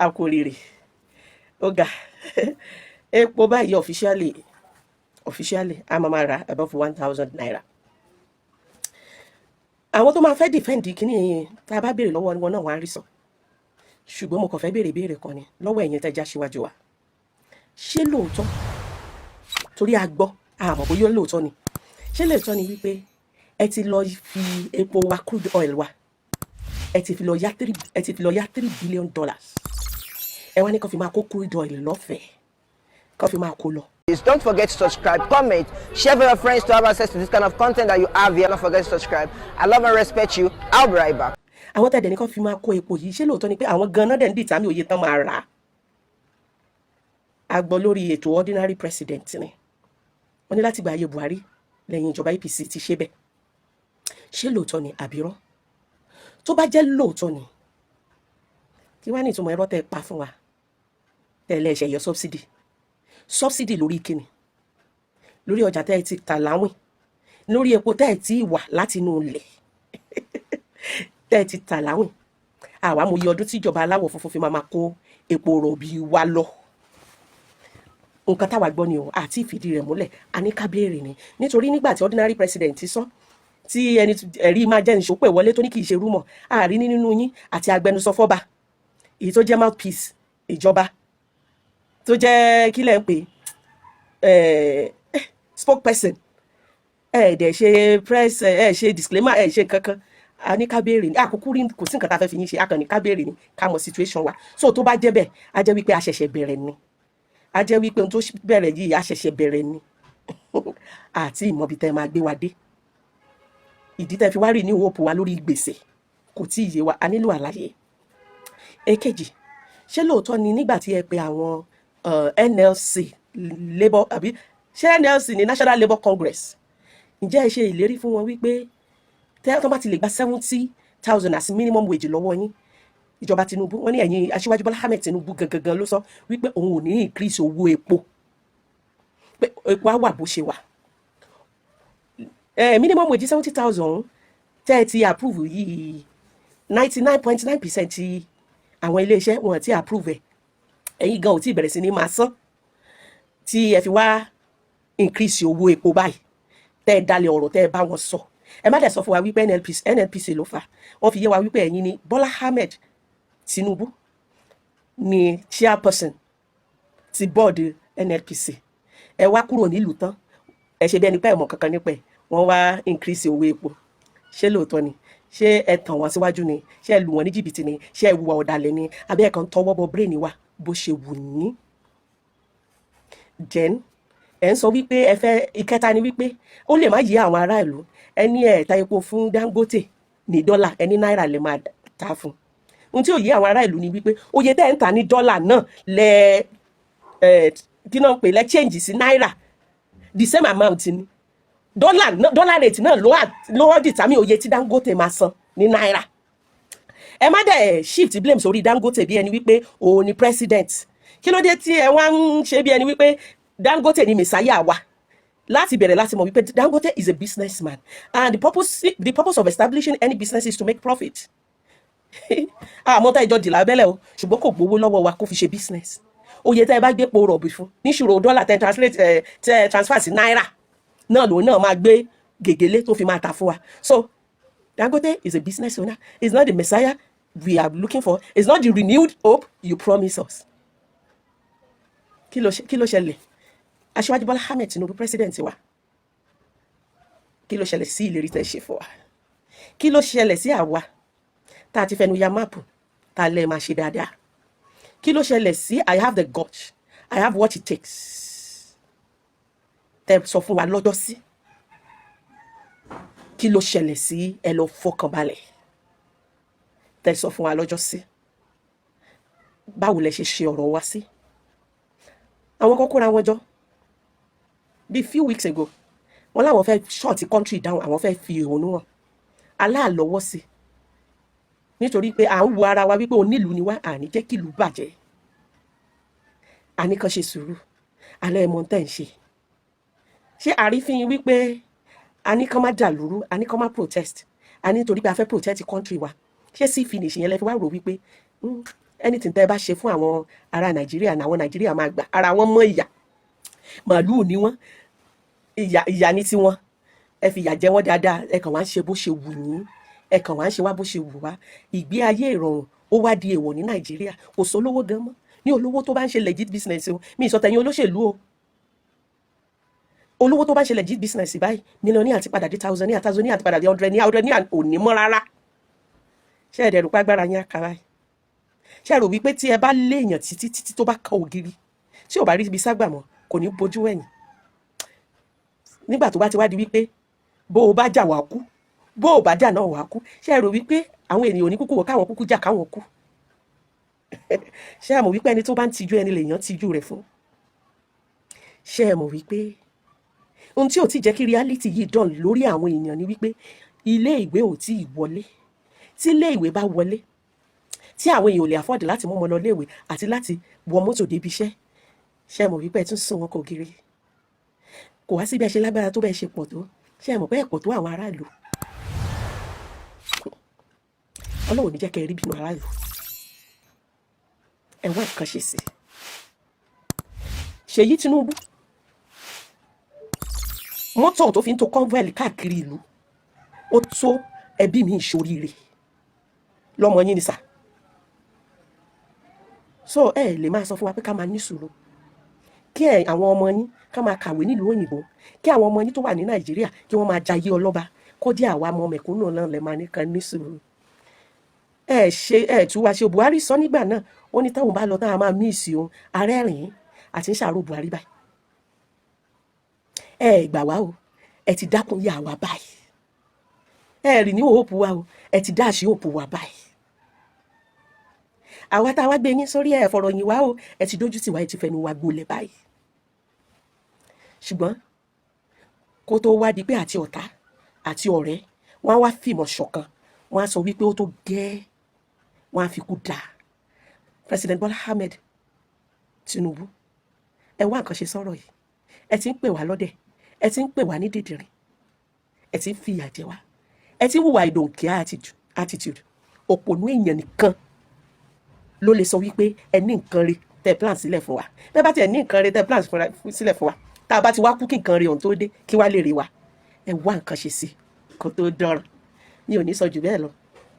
A kú oríire. Ó ga epo báyìí. Officially, a máa máa rà above ₦1,000. Àwọn tó máa fẹ́ defend kínní yìí, tá a bá béèrè lọ́wọ́ wọn náà, wọ́n á rí sọ. Ṣùgbọ́n mo kàn fẹ́ béèrè ìbéèrè kan ni lọ́wọ́ ẹ̀yin tẹ́ já síwájú wa. Ṣé lóòótọ́, torí a gbọ́, àmọ́ bóyá lóòótọ́ ni, ṣé lóòótọ́ ni wípé ẹ ti lọ fi epo wa, crude oil wa, ẹ ti fi lọ yá $3 billion, ẹ wá ní kó fi máa kó crude oil lọ́fẹ̀ẹ́, kó fi máa kó lọ? Please don't forget to subscribe, comment, share with your friends to have access to this kind of content that you have here. Don't forget to subscribe. I love and respect you. I'll be right back. Àwọn tẹ̀dẹ̀ ní kó fi máa kó epo yìí, ṣé lóòótọ́ ni pé àwọn ganan dẹ̀ ń determine oye tán máa rà á? A gbọ́ lórí ètò ordinary president ni wọ́n ní láti gba ayé Buhari lẹ́yìn ìjọba APC ti ṣe bẹ́ẹ̀. Ṣé lóòótọ́ ni àbírọ́? Tó bá jẹ́ lóòótọ́ ni, kí wá ní ìtumọ̀ ẹ̀rọ tẹ́ ẹ pa fún wa tẹ́lẹ̀ ẹ̀ṣẹ̀ yọ subsidy? Subsidy lórí kíni? Lórí ọjà tẹ́ ẹ ti tà láwìn, lórí epo tẹ́ ẹ ti wà láti inú ilẹ̀ tẹ́ ẹ ti tà láwìn. Àwa mo yẹ ọdún tíjọba aláwọ̀ funfun fi máa kó epo rọ̀bì wa lọ. Nǹkan táwa gbọ́ ni o, àti ìfìdí rẹ̀ múlẹ̀. A ní ká béèrè ni, nítorí nígbà tí ordinary president ti sọ, tí ẹni ẹ̀rí máa jẹ́ nìṣó pè wọlé tó ní kì í ṣe rumour, àárín nínú yín àti agbẹnusọ fọ́ba, èyí tó jẹ́ mouthpiece ìjọba, tó jẹ́ kí lẹ̀ ń pè é, spokesperson, ẹ dẹ̀ ṣe press, ẹ ṣe disclaimer, ẹ ṣe kankan. A ní ká béèrè ní àkókò rí, kò sí nǹkan tá a fẹ́ fi yín ṣe, a kàn ní ká béèrè ní, ká mọ situation wa. So tó bá jẹ́ bẹ́ẹ̀, á jẹ́ wípé a ṣẹ̀ṣẹ̀ bẹ̀rẹ̀ ni. Á jẹ́ wípé ohun tó bẹ̀rẹ̀ yìí, a ṣẹ̀ṣẹ̀ bẹ̀rẹ̀ ni, àti ìmọ̀bi tẹ́ máa gbé wa dé. Ìdí tẹ́ fi wá rí ní hope wa lórí gbèsè kò tí ì yé wa, a nílò àlàyé. Èkejì, ṣé lóòótọ́ ni nígbà tí ẹ pe àwọn NLC, Labour, àbí ṣé NLC ní National Labour Congress, ǹjẹ́ ẹ ṣe ìlérí fún wọn wípé tẹ́ tó bá ti lè gba 70,000 as minimum wage lọ́wọ́ yín, ìjọba Tinubu, wọ́n ní ẹ̀yin Aṣíwájú Bọ́lá Ahmed Tinubu gangan ló sọ wípé òun ò ní increase owó epo, pé epo á wà bó ṣe wà, minimum wage 70,000 tẹ́ ẹ ti approve yìí, 99.9% ti àwọn iléeṣẹ́ wọn ti approve ẹ̀, ẹ̀yin gan ò tí ì bẹ̀rẹ̀ sí ní máa san, tí ẹ fi wá increase owó epo báyìí, tẹ́ ẹ dalẹ̀ ọ̀rọ̀ tẹ́ ẹ bá wọn sọ? Ẹ má dẹ̀ sọ fún wa wípé NLPC, NNPC ló fà. Wọ́n fi yé wa wípé ẹ̀yin ni Bọ́lá Ahmed Tinubu ni chairperson ti board NNPC. Ẹ wá kúrò nílùú tán, ẹ ṣe bí ẹni pé ẹ mọ̀ kankan nípa ẹ̀, wọ́n wá increase owó epo. Ṣé lóòótọ́ ni? Ṣé ẹ tàn wọ́n síwájú ni? Ṣé ẹ lù wọ́n ní jìbìtì ni? Ṣé ẹ hùwà ọ̀dàlẹ̀ ni? Àbí ẹ kàn tọwọ́ bọ brain wa bó ṣe wù yín? Then ẹ ń sọ wípé ẹ fẹ́, ìkẹta ni wípé ó lè má yí àwọn ará ìlú. Ẹ ní ẹ ta epo fún Dangote ní dọ́là, ẹ ní náírà lè máa ta fún. Ohun tí ò yí àwọn ará ìlú ni wípé oye tẹ́ ẹ̀ ń ta ní dọ́là náà lẹ ẹ kí náà pè lẹ change sí náírà, the same amount ni. Dọ́là náà, dollar rate náà ló wá determine oye tí Dangote máa san ní náírà. Ẹ má dẹ̀ shift blame sórí Dangote bí ẹni wípé òun ni president. Kí ló dé tí ẹ wá ń ṣe bí ẹni wípé Dangote ni messiah wa? Láti bẹ̀rẹ̀ láti mọ̀ wípé Dangote is a businessman, and the purpose of establishing any business is to make profit. Àmọ́ tá ìjọ dì lábẹ́lẹ̀ o, ṣùgbọ́n kò gbowó lọ́wọ́ wa kó fi ṣe business. Oye tẹ́ ẹ bá gbé po rọ̀bì fún níṣòro dọ́là, tẹ́ translate ẹ, tẹ́ transfer sí náírà náà, lòun náà máa gbé gègélé tó fi máa tà fún wa. So Dangote is a business owner, is not the messiah we are looking for, is not the renewed hope you promise us. Kí ló ṣẹlẹ̀, Aṣíwájú Bọ́lá Ahmed Tinubu, president wa? Kí ló ṣẹlẹ̀ sí ìlérí tẹ́ ṣe fún wa? Kí ló ṣẹlẹ̀ sí àwa tá a ti fẹnu ya map tá a lè máa ṣe dáadáa? Kí ló ṣẹlẹ̀ sí "I have the guts, I have what it takes" tẹ́ sọ fún wa lọ́jọ́ sí? Kí ló ṣẹlẹ̀ sí "ẹ lọ fọkànbalẹ̀" tẹ́ sọ fún wa lọ́jọ́ sí? Báwo lẹ ṣe ṣe ọ̀rọ̀ wa sí? Àwọn kan kóra wọn jọ bíi few weeks ago, wọ́n láwọn fẹ́ shut country down, àwọn fẹ́ fi ẹ̀hónú hàn. Aláàlọ́wọ́ sí, nítorí pé à ń wo ara wa wípé onílùú ni wá, àní jẹ́ kí ìlú bàjẹ́, àní kan ṣe sùúrù alẹ́ ẹ̀mọ́ tẹ̀ ń ṣe. Ṣé àrífín wípé a ní kán má dàlúrú, a ní kán má protest, a ní torí pé a fẹ́ protect country wa, ṣé sí finish yẹn lẹ fi wá rò wípé Anything tẹ́ ẹ bá ṣe fún àwọn ará Nàìjíríà ní àwọn Nàìjíríà máa gbà. Ara wọn mọ́ ìyà, màálùú ni wọ́n, ìyà ìyà ní tiwọn. Ẹ fi ìyà jẹ wọ́n dáadáa. Ẹ kàn wá ń ṣe bó ṣe wù yín, ẹ kàn wá ń ṣe wá bó ṣe wù wá. Ìgbé ayé ìrọ̀rùn, ó wá di èèwọ̀ ní Nàìjíríà. Kò sólówó gan mọ́ ní olówó tó bá ń ṣe legit business o. Mi ì sọ tẹ̀yin olóṣèlú o. Olówó tó bá ń ṣe legit business báyìí, millionaire ti padà di thousandaire, thousandaire ti padà di hundredaire, hundredaire ò ní mọ́ rárá. Ṣé ẹ̀dẹ̀ rò pé agbára yín á ká báyìí? Ṣé ẹ rò wípé tí ẹ bá léèyàn títí títí, tó bá kan ògiri, tí ò bá rí ibi ságbà mọ́, kò ní bojú ẹ̀yìn? Nígbà tó bá ti wá di wípé bó o bá jà wá kú, bó o bá jà náà wá kú, ṣé ẹ rò wípé àwọn ènìyàn ò ní kúkú wọ káwọn kúkú jà káwọn kú? Ṣé ẹ mọ̀ wípé ẹni tó bá ń tijú ẹni lèèyàn tijú rẹ̀ fún? Ṣé ẹ mọ̀ wípé ohun tí ò tí jẹ́ kí reality yìí dàn lórí àwọn èèyàn ni wípé ilé ìwé ò tí ì wọlé? Tí ilé ìwé bá wọlé, tí àwọn èèyàn ò lè afford láti mú ọmọ lọ léèwé àti láti wọ mọ́tò débi iṣẹ́, ṣé ẹ mọ̀ wípé ẹ tún sún wọn kò gírí? Kò wá sí bí ẹ ṣe lágbára tó, bẹ́ẹ̀ ṣe pọ̀ tó. Ṣé ẹ mọ̀ pé ẹ pọ̀ tó àwọn aráàlú? Ọlọ́run ò ní jẹ́ kẹ́ ẹ rí bínú aráàlú. Ẹ wá nǹkan ṣe sí Ṣèyí Tinubu. Mọ́tò tó fi ń to convoy káàkiri ìlú, ó tó ẹbí mi ìṣoríire lọ́mọ yín ni sà. So ẹ lè máa sọ fún wa pé ká máa ní sùúrù, kí ẹ àwọn ọmọ yín ká máa kàwé nílùú òyìnbó, kí àwọn ọmọ yín tó wà ní Nàìjíríà kí wọ́n máa jayé ọlọ́ba, kó jẹ́ àwa ọmọ mẹ̀kúnnù náà lè máa ní kan ní sùúrù. Ẹ ṣe ẹ tú wa ṣe. Buhari sọ nígbà náà, ó ní táwọn bá lọ táwọn máa miss òun. Arẹ́rìn àti ń ṣàrò Buhari báyìí. Ẹ gbà wá o, ẹ ti dákun yà wá báyìí. Ẹ rì ní hope wa o, ẹ ti dash hope wa báyìí. Àwa tá a wá gbé yín sórí, ẹ fọ̀rọ̀ yín wá o, ẹ ti dójú tì wá, ẹ ti fẹnu wa gbolẹ̀ báyìí. Ṣùgbọ́n kó tó wá di pé àti ọ̀tá àti ọ̀rẹ́ wọ́n á wá fìmọ̀ ṣọ̀kan, wọ́n á sọ wípé ó tó gẹ́, wọ́n á fi kú dà President Bola Ahmed Tinubu. Ẹ wá nǹkan ṣe sọ̀rọ̀ yìí. Ẹ ti ń pè wá lọ́dẹ̀, ẹ ti ń pè wá ní dìdìrín, ẹ ti ń fìyà jẹ wá, ẹ ti ń hùwà ìdòǹkẹ́ attitude. Òpònú èèyàn nìkan ló lè sọ wípé ẹ ní nǹkan re tẹ plan sílẹ̀ fún wa. Bẹ́ẹ̀ bá tiẹ̀ ní nǹkan re tẹ plan sílẹ̀ fún wa, tá a bá ti wá kú, kí nǹkan re ọ̀hún tó dé, kí wá lè rí wa? Ẹ wá nǹkan ṣe sí kó tó dọ̀rọ̀. Mi ò ní sọ jù bẹ́ẹ̀ lọ.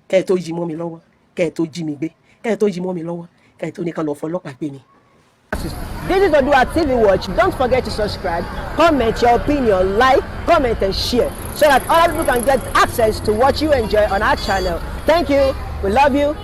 Kẹ́ ẹ tó yí mọ́ mi lọ́wọ́, kẹ́ ẹ tó jí mi gbé, kẹ́ ẹ tó yí mọ́ mi lọ́wọ́, kẹ́ ẹ tó ní kan lọ fọlọ́pàá gbé mi. This is Odua TV Watch. Don't forget to subscribe, comment your opinion, like, comment, and share so that other people can get access to what you enjoy on our channel. Thank you. We love you.